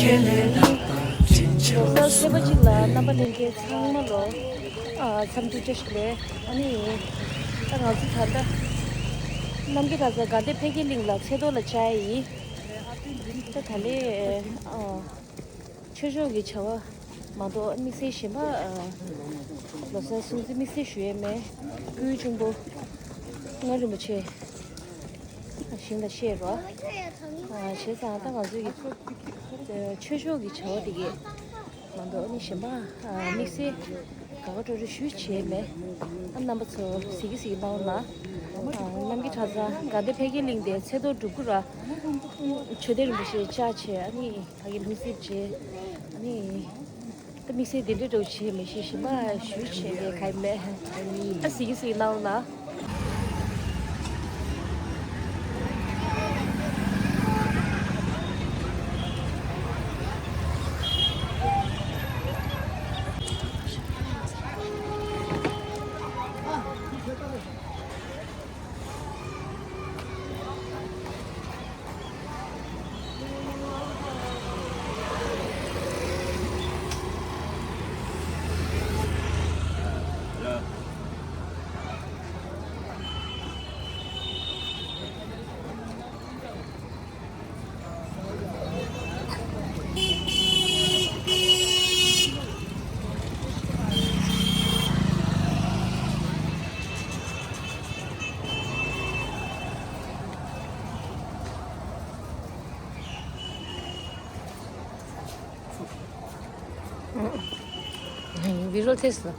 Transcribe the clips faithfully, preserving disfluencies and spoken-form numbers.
ལོ་གསར་གསར་པ་གཅིག་ལ་རྣམ་པ་ལྷན་རྒྱས་ཚང་མ་ལོ། ཨ། འཚམས་འདྲི་བཀྲ་ཤིས་བདེ་ལེགས། ཨ་ནི། ད་ང་ཚོ་ད་ལྟ་གནམ་དཀྱིལ་གྲྭ་ཚང་དགའ་ལྡན་འཕེལ་རྒྱས་གླིང་ལ་ཚལ་ཐོག་ལ་བཅར་ཡིན། ད་ད་ལས། ཨ། ཆོས་ཕྱོགས་ཀྱི་བྱ་བ་མ་གཏོགས་དམིགས་བསལ་གཞན་པ། ཨ། ལོ་གསར་སྲུང་བརྩི་དམིགས་བསལ་ཞུ་ཡས་མེད། སྐུའི་གཅུང་པོ་མངའ་རིན་པོ་ཆེ་ཞིང་ལ་གཤེགས་རོགས། ཨ། བྱས་ཙང་ད་ང་ཚོའི་གི་ཆོས་ཕྱོགས་ཀྱི་བྱ་བ་དེ་གས་མ་གཏོགས་ནི་གཞན་པ། ཨ། དམིགས་བསལ་དགའ་དགའ་སྤྲོ་སྤྲོ་ཞུ་བྱས་མེད། ཨ། རྣམ་པ་ཚོ་གཟིགས་གཟིགས་གནང་ལ། ཨ། གནམ་དཀྱིལ་གྲྭ་ཚང་དགའ་ལྡན་འཕེལ་རྒྱས་གླིང་དེ་ཚལ་ཐོག་སྒྲུབ་སྐུ་ར། མཆོད་རྟེན་རིན་པོ་ཆེ་བཅག་བྱས། ཨ་ནི་ད་གིན་ལྷུང་བཟེད་བྱས། ཨ་ནི་ད་དམིགས་བསལ་འདི་འདྲ་འདྲ་བོ་བྱས་མེད། གཞན་གཞན་པ་ཞུ་བྱས་མེད། ག་ཡིན་མེད། ཨ། གཟིགས་གཟིགས་གནང་ལ། བི་རོ་ཐེས་ལ།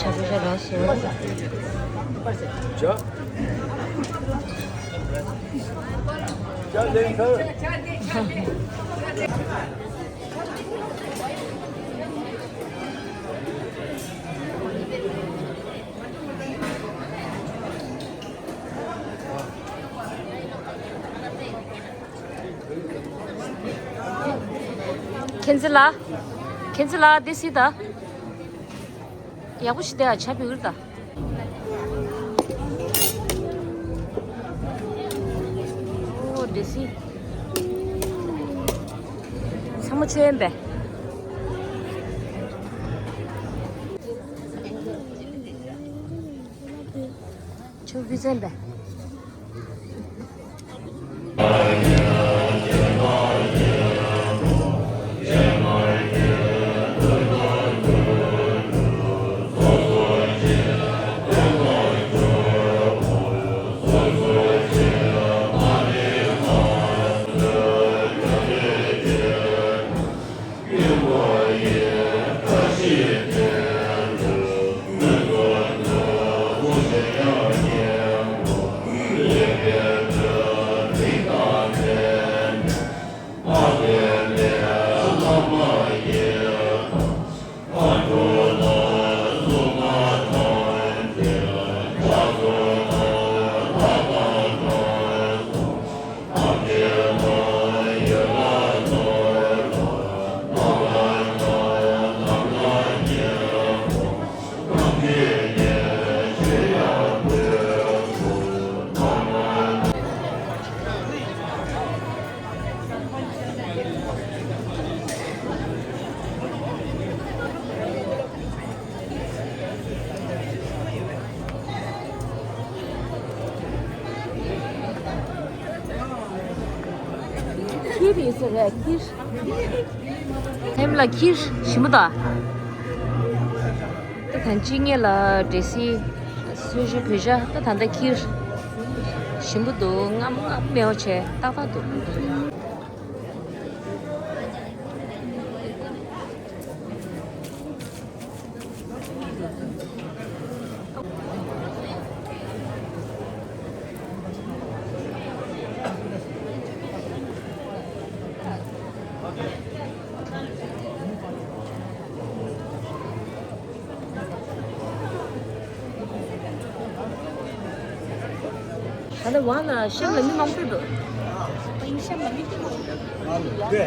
ཆ་བཞག་རག་སོང་། ཇ། ཇ་ལེན་ཐལ། མཁྱེན་བརྩེ་ལགས། མཁྱེན་བརྩེ་ལགས། འདི་སི་ད། ཡག་པོ་ཞིག་བསྡད་ཨ། ཇ་ཕུལ་གི་རེད་ད། ཨོ་འདི་སི། ཚ་མོ་ཆོས་ཡན་པས། ཆུ་བི་ཙན་པས། ཁིར་ཡིན་ས་རེད། ཁིར། ཧེམ་ལ་ཁིར་ཞིམ་པོ་ད། ད་ ད་ཅི་ངེད་ལ་འདྲེ་སི་གསོལ་ཞིག་བོད་ཇ་ད་ད་ལྟ་ཁྱེར། ཞིམ་པོ་འདུག། རྔམ་རྔམ་མེད་པ་བྱས་ཏག་ཏག་འདུག། ད་ལྟ་ཝང་ལ་གཤམ་ལ་མི་མང་པོ་འདུག། ཨ་ལ་དེ།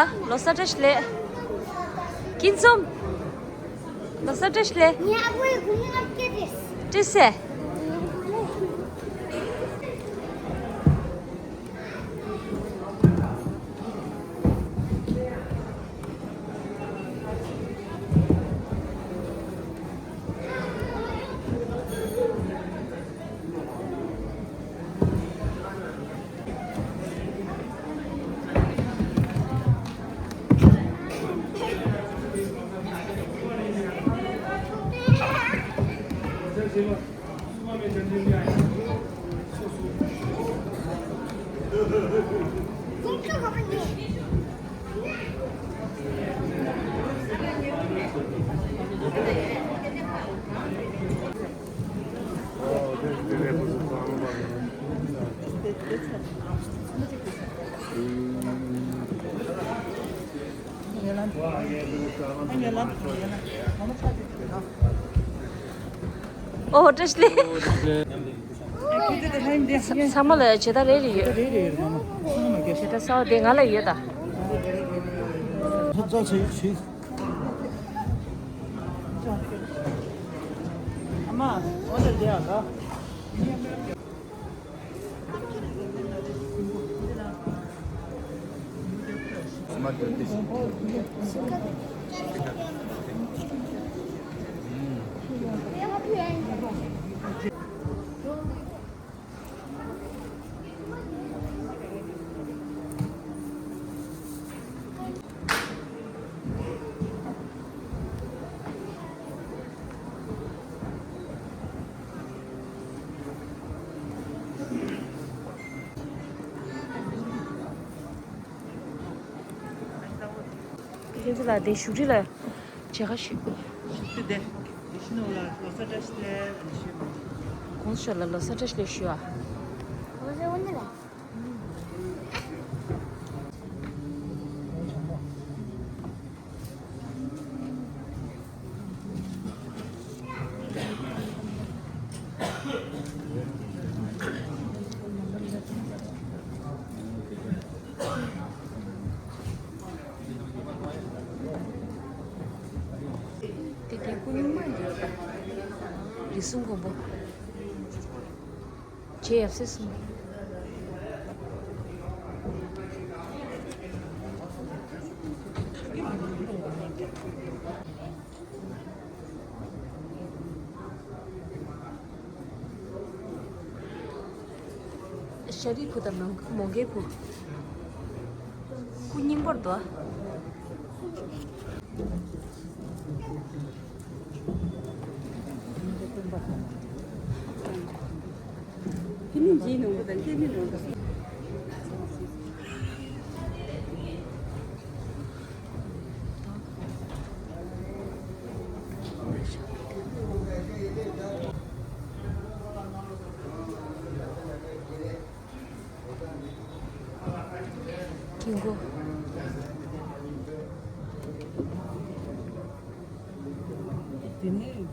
ཨ། ལོ་གསར་བཀྲ་ཤིས་བདེ་ལེགས། སྐྱིད་འཛོམས། ལོ་གསར་བཀྲ་ཤིས་བདེ་ལེགས། ངའི་ཨ་ཁུའི་དགུང་ལོ་ལྔ་བརྒྱ་བཀྲ་ཤིས། བཀྲ་ཤིས། ཨོ། བཀྲ་ཤིས་བདེ་ལེགས། ཚང་མ་ལ་བྱེད་ཐབས་རེ་རེ་ཡོད། རེ་རེ་ཡོད་མ་མ། བྱེད་ཐབས་གསར་པ་དེ་ང་ལ་ཡོད་ད། ཚོ་ཚོ་བྱེད་བྱེད། ཨ་མ། འོ་ད་དེ་ཨ་ག་ཁྱེད་ཚོ་ལ་དེ་བཞུགས་ཁྲི་ལ་མཇལ་ཁ་ཞུས། བཞུགས་ཁྲི་དེ། དེ་བཞིན་ནོ་ལ་ལོ་གསར་བཀྲ་ཤིས་བདེ་ལེགས་ཞུས། གོང་ས་མཆོག་ལ་ལོ་གསར་བཀྲ་ཤིས་བདེ་ལེགས་ཞུ་ཨ། དེ་དེ་སྐུ་རྙིང་མ་འདི་ཡོད་པ། རིགས་གསུམ་མགོན་པོ། རྗེ་ཡབ་སྲས་གསུམ། ཤཱ་རིའི་བུ་དང་མོའུ་འགལ་བུ། སྐུ་རྙིང་པར་འདུག། ཁྱེད་མི་འཇིགས་ནོར་བུ་དང་ཁྱེད་མི་ནོར་བུ། དེ་ནས།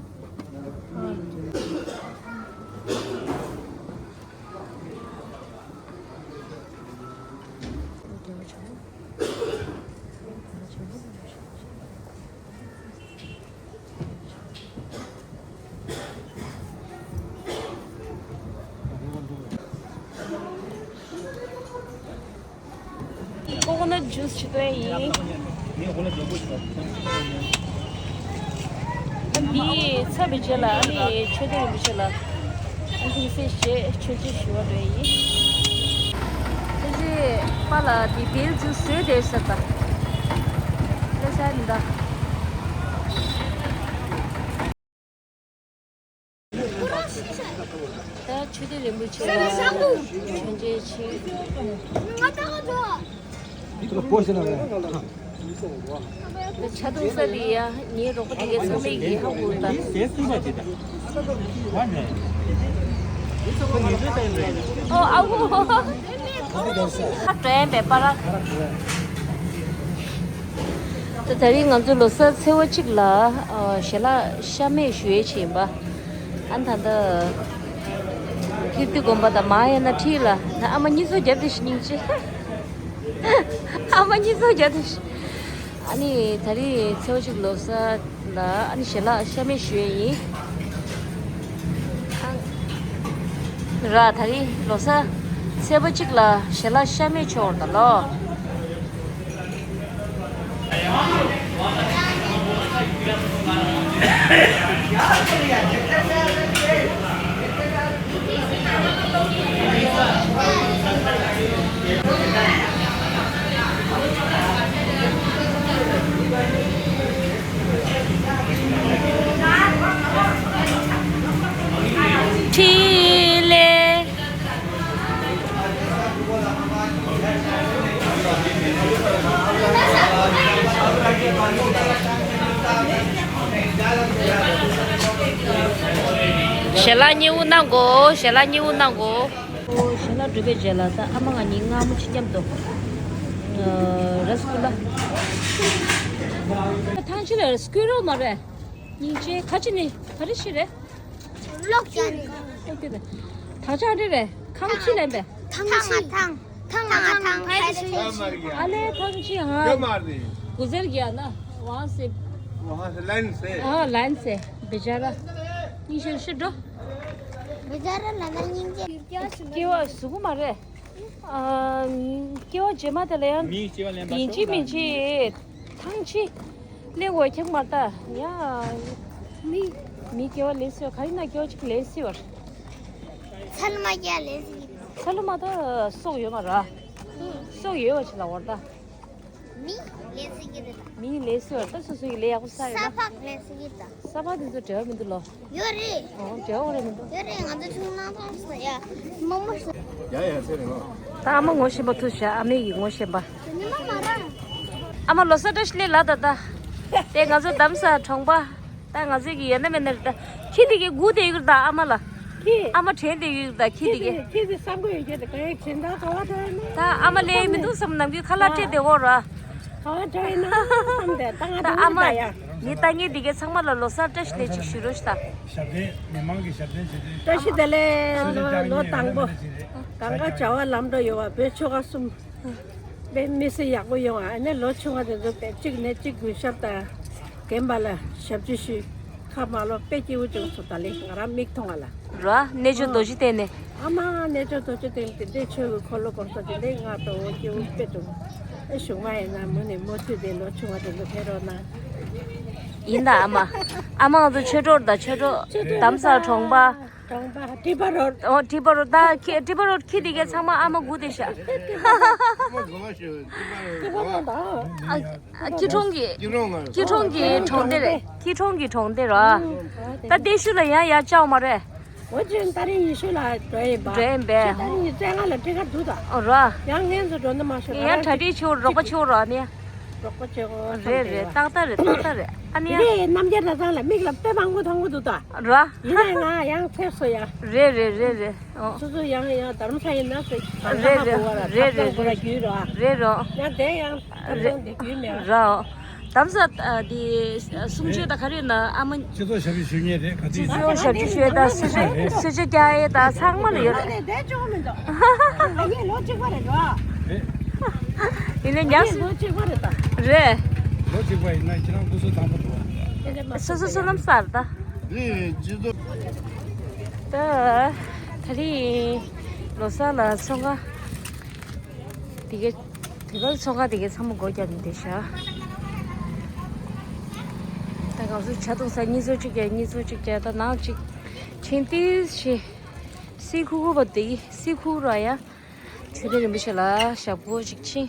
ཇུས་ཅིག་བཏོན་ཡིན། ཨ་འདི་ཚར་བའི་རྗེས་ལ་ཨ་ནི་ཆོས་སྡེ་རིན་པོ་ཆེ་ལ་ཨ་ལྷུང་བཟེད་བཞེས་མཆོད་མཇལ་ཞུ་བར་འགྲོ་ཡིན། ཨ་ཅེ་པཱ་ལགས་འདི་བེལ་ཇུས་བཟོས་བསྡད་ས་ད། ལས་ས་ནི་ད། ད་ཆོས་སྡེ་རིན་པོ་ཆེ་ལ་མཆོད་མཇལ་ཆེད། ད་ཆ་གཏོང་ས་དེ་ཡ་ངའི་རོགས་པ་དེ་གའི་ཚང་མས་ཡིན་ཧ་གོ་ད། ཨོ་ཨ་བོ། ཧ་དྲན་པའི་པ་ར། ད་ད་རིང་ང་ཚོ་ལོ་གསར་ཚེས་པ་གཅིག་ལ་ཞལ་ལག་ཤ་མེད་ཞུ་ཡས་ཆེ་ཡིན་པ། ཨ་ད་ད་ཀིརྟི་དགོན་པ་དང་མ་ཡ་ན་ཁྲིད་ལ་ཨ་མ་གཉིས་ཚོ་རྒྱབ་དེ་ཤི་སྙིང་རྗེ། ཨ་མ་གཉིས་ཚོ་རྒྱབ་དེ་ཤི། ཨ་ནི་ད་རིང་ཚེས་པ་གཅིག་ལོ་གསར་ལ་ཨ་ནི་ཞལ་ལག་ཤ་མེད་ཞུ་ཡས་ཡིན། ར་ད་རིང་ལོ་གསར་ཚེས་པ་གཅིག་ལ་ཞལ་ལག་ཤ་མེད་ཆོག་ད་ལོ། ཕྲིན་ལས། ཞལ་ལག་མཉེས་པོ་གནང་གོ། ཞལ་ལག་མཉེས་པོ་གནང་གོ། ཨོ་ཞལ་ལག་གྲུབ་པའི་རྗེས་ལ་ད་ཨ་མ་ང་གཉིས་མངར་མོ་ཅིག་མཉམ་དུ་ཨ་ར་སི་གུ་ལ། ཐང་ཆེན་ལ་སྐུད་རོགས་མ་རེད། སྙིང་རྗེ། ཁ་ཆེ་ནི་ག་རེ་ཞིག་རེད། གློག་ཅན་ནི། ཨོ་ཀེ་ད། ད་ཆ་རེ་རེད། ཁང་ཆེ་ལེན་པས། ཐང་ཆེ། ཐང་ཐང་ཐང་ཐང་ཕ་གི་ཆེ། ཨ་ལེ་ཐང་ཆེ་ཧ། གུ་ཟེར་གྱི་ཡ་ན། ཝང་སེ། ཝང་སེ་ལན་སེ། ཨ་ལན་སེ། བེ་ཅ་ར། སྙིང་རྗེ་ཤི་འགྲོ། བེ་ཅ་ར་ལ་ན་སྙིང་རྗེ། སྐྱེ་བ་གཟུགས་པོ་མ་རེད། ཨ། སྐྱེ་བ་རྗེས་མ་དེ་ལ་ཡང་མི་སྐྱེ་བ་ལེན་པ་ཡིན་གཅིག་མིན་གཅིག་ཐང་ཆེ་ལེན་དགོས་ཁྱབ་མ་ལྟ་ཡ། མི་མི་སྐྱེ་བ་ལེན་སྲིད་པ་ག་ཡིན་ན་སྐྱེ་བ་གཅིག་ལེན་སྲིད་པར། ཚ་ལུ་མ་སྐྱེ་ལེན་སྲིད་ཀྱི། ཚ་ལུ་མ་ད་སྲོག་ཡོད་མ་ར། སྲོག་ཡོད་པ་ཅིག་ལ་བར་ད། མི་ལེན་སྲིད་ཀྱི་རེད་ད། མི་ལེན་སྲིད་པར་ད་སོ་སོ་ཡི་ལས་ཡག་པོ་ས་ཡོད་ན། ས་ཕག་ལེན་སྲིད་ཀྱི་རེད་ད། ས་ཕག་དེ་ཚོ་འབྲེལ་བ་མི་འདུག་ལོ། ཡོད་རེད། ཨོ་འབྲེལ་བ་རེད་མི་འདུག་ཡོད་རེད། ང་ཚོ་ཆུང་ནང་ཐོག་སོང་ཡ། མང་པོ་ཞིག་ཡ་ཡ་ཚེ་རིང་ལོ། ད་ཨ་མ་ངོ་ཤེས་པ་ཐུག་བྱ། ཨ་མའི་ཡི་ངོ་ཤེས་པ། ཉི་མ་མ་ར། ཨ་མ་ལོ་གསར་བཀྲ་ཤིས་བདེ་ལེགས་ལབ་ད་ད། དེ་ང་ཚོ་དྷ་རམ་ས་ལ་གྲོང་པ། ད་ང་ཚོའི་གི་ཡོད་ན་མེད་ན་རེད་ད། ཁྱི་དེ་གའི་སྒུག་བསྡད་ཡོད་རེད་ད་ཨ་མ་ལ། ཁྱི། ཨ་མ་དྲན་བསྡད་ཡོད་རེད་ད་ཁྱི་དེ་གའི། ཁྱི་དེ་བསམ་གི་ཡོད་རེད་ད་ག་ཡེ་བྱེད་ད་ག་བ་ད་ཡིན་ན། ད་ཨ་མ་ལས་མི་འདུག་བསམ་ནམ་རྒྱུན་ཁ་ལག་སྤྲད་བསྡད་ཡོད་ར། ག་བ་ད་ཡིན་ན་བསམ་བསྡད་ད་ང་ད་ཨ་མ། ད་ཡ། ངའི་ལྟ་ངན་དེ་གའི་ཚང་མ་ལ་ལོ་གསར་བཀྲ་ཤིས་བདེ་ལེགས་ཅིག་ཞུ་རོགས་ཞུ་ད། ཞབས་བརྟན་མི་མང་གི་ཞབས་བརྟན་བྱེད་དུས། བཀྲ་ཤིས་བདེ་ལེགས། ལོ་ལོ་དང་པོ། གང་ག་བྱ་བ་ལམ་འགྲོ་ཡོད་བ་བོད་ཆོལ་ཁ་གསུམ། དཔེ་མི་སྲིད་ཡག་པོ་ཡོང་ཨ་ནི་ལོ་ཆུང་བ་དེ་ཚོ་དཔེ་གཅིག་ནས་གཅིག་གུས་ཞབས་དང་། རྒན་པ་ལ་ཞབས་ཕྱི་ཞུས། ཁ་མ་ལོ་དཔེ་སྐྱིད་པོ་བྱུང་སོང་ད་ལེ་ང་རང་མིག་མཐོང་བ་ལ། ར་རྣལ་འབྱོར་རྡོ་རྗེ་བསྟན་ནས། ཨ་མ་རྣལ་འབྱོར་རྡོ་རྗེ་བསྟན་དེ་འདྲའི་ཆོས་ཀྱི་འཁོར་ལོ་བསྐོར་ས་དེ་འདྲའི་ང་ལྟ་བུ་སྐྱིད་པོ་དཔེ་བྱུང་། ཨེ་གཞུག་མ་ཡིན་ན་མུ་ནས་མུ་མཐུད་དེ་ལོ་ཆུང་བ་དེ་ཚོ་ཕེབས་རོགས་གནང་། ཡིན་ད་ཨ་མ། ཨ་མ་ང་ཚོ་ཆོས་གྲོགས་དང་ཆོས་གྲོགས་དྷ་རམ་ས་ལ་གྲོང་པ། གྲོང་པ་ཊི་པ་རོཌ། ཨོ་ཊི་པ་རོཌ་ད་ཁྱི་ཊི་པ་རོཌ་ཁྱི་དེ་གའི་ཚང་མ་ཨ་མ་སྒུག་བསྡད་ཤག་ཊི་པ་རོཌ་ད། ཨ། ཨ། སྐྱིད་གྲོང་གི། སྐྱིད་གྲོང་གི་གྲོང་སྡེ་རེད། སྐྱིད་གྲོང་གི་གྲོང་སྡེ་ར། ད་ཏེ་ཤུ་ལ་ཡང་ཡར་བཅར་བ་མ་རེད། འོ་ཅན་ཏ་རིང་ཉི་ཤུ་ལ་འགྲོ་ཡིན་པ། འགྲོ་ཡིན་པས། ཏ་རིང་ཉི་ཤུ་རྩ་ལྔ་ལ་ཊི་ཀེ་ཊི་འདུག་ད། ཨོ་ར། ཡང་ངས་ཚོ་འགྲོ་ན་མ་ཤོར་ངས་ཡང་གྲ་སྒྲིག་བྱེད་རོགས་པ་བྱེད་རོགས་ནས། རོགས་པ་བྱེད་རོགས་རེད་རེད། ཏག་ཏག་རེད། ཏག་ཏག་རེད། ཨ་ནི་ཡ། རེད། རྣམ་རྒྱལ་གྲྭ་ཚང་ལ་མིག་ལ་དཔེ་མང་པོ་མཐོང་གི་འདུག་ད། ར། ཡིན་ནའི་ང་ཡང་ཚེབ་སོ་ཡ། རེད་རེད་རེད་རེད། ཨོ། སོ་སོ་ཡང་ཡང་དྷ་རམ་ས་ཡིན་ན་ཚེ་རེད་རེད་རེད་རེད་རེད། རེད་རེད། ཡང་དེ་ཡང་རེད། དེ་རྒྱུས་མེད། ར། དྷ་རམ་ས་དེ་གསུང་ཆོས་དང་ག་རེ་ན་ཨ་མ། སྤྱི་ཚོགས་ཞབས་ཞུ་ཞུ་མཁན་རེད་ག་དུས། སྤྱི་ཚོགས་ཞབས་ཞུ་ཞུ་ཡས་དང་སུ་ཞབས་སུ་ཞབས་རྒྱག་ཡས་དང་ཚང་མ་ལ་ཡོད་རེད། དེ་ཅུང་མི་འདུག་ང་གཉིས་ལོ་གཅིག་པ་རེད་རོ། རེད། ཡིན་ནའི་ཉག་ལོ་གཅིག་པ་རེད་ད། རེད། ལོ་གཅིག་པ་ཡིན་ན་ཁྱེད་རང་སྐུ་གཟུགས་དྭངས་པོ་འདུག་སོ་སོ་བསོད་ནམས་གསར་ད། རེད་སྤྱི་ཚོགས། ད། ད་རིང་ལོ་གསར་ལ་ཚོང་ཁང་དེ་ག་ དེ་བར་ཚོང་ཁང་དེ་གའི་ཚང་མ་སྒོ་བརྒྱབ་ནས་བསྡད་ཤག་ད་གང་སུ་ཇ་འཐུང་ས་གཉིས་ཚོ་གཅིག་བརྒྱབ། གཉིས་ཚོ་གཅིག་བརྒྱབ། ད་ནང་གཅིག་ཕྱིན་ཏིས་ཤི། སི་ཁུག་ཁུག་པ་དེ་སི་ཁུག་ར་ཡ། ཆོས་སྡེ་རིན་པོ་ཆེ་ལ་ཞབས་སྐོར་ཅིག་ཕྱིན།